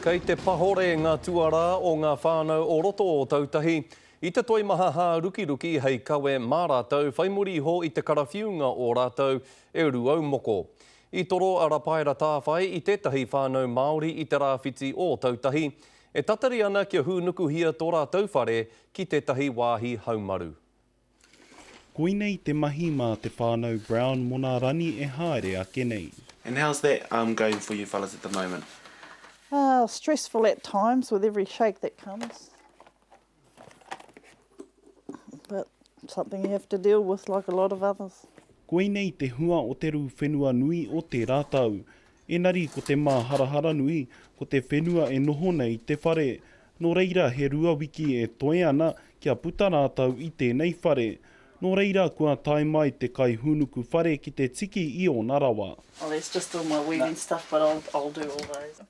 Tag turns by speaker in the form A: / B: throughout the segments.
A: Kei te pahore ngā tuarā o ngā whānau o roto o Ōtautahi i te toimaha hārukiruki hei kawe mā rātou whai muri iho i te karawhiunga o rātou e Rūaumoko. I toro a Rapaera Tāwhai i tētahi whānau Māori i te rāwhiti o Ōtautahi e tatari ana kia hūnukuhia tō rātou whare ki tētahi wāhi haumaru.
B: Koinei te mahi mā te whānau Brown mō nā rani e haere ake nei.
C: And how's that um going for you fellas at the moment?
D: Uh, stressful at times with every shake that comes. But something you have to deal with like a lot of others.
B: Koinei te hua o te rū whenua nui o tērā tau. Enari ko te māharahara nui, ko te whenua e noho nei te whare. Nō reira he rua wiki e toe ana kia puta rātou i tēnei whare. Nō reira kua tae mai te kaihūnuku whare ki te tiki i ōna rawa.
D: Oh that's just all my weaving stuff but I'll I'll do all those.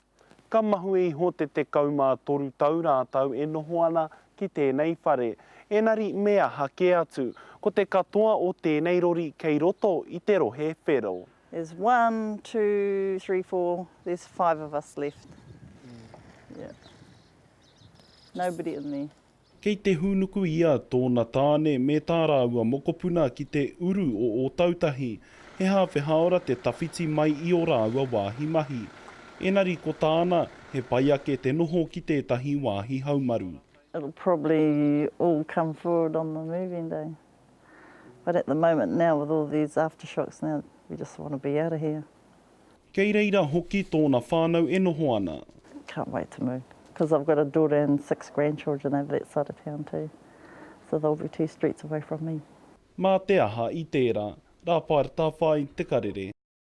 B: Ka mahue iho te 13 tau rātou e noho ana ki tēnei whare. Enari me aha kē atu, ko te katoa o tēnei rori kei roto i te rohe whero.
D: There's one, two, three, four, there's five of us left. Yeah. Nobody in there.
B: Kei te hūnuku ia, tōna tāne me tā rāua mokopuna ki te uru o Ōtautahi, he hāwhe hāora te tawhiti mai i ō rāua wāhi mahi. Enari ko tāna, he pai ake te noho ki tētahi wāhi haumaru.
D: It'll probably all come forward on the moving day. But at the moment now with all these aftershocks now we just want to be out of here.
B: Kei reira hoki tōna whānau e noho ana.
D: Can't wait to move because I've got a daughter and six grandchildren over that side of town too so they'll be two streets away from me.
B: Mā te aha i tērā? Rāpaera Tāwhai, Te Karere.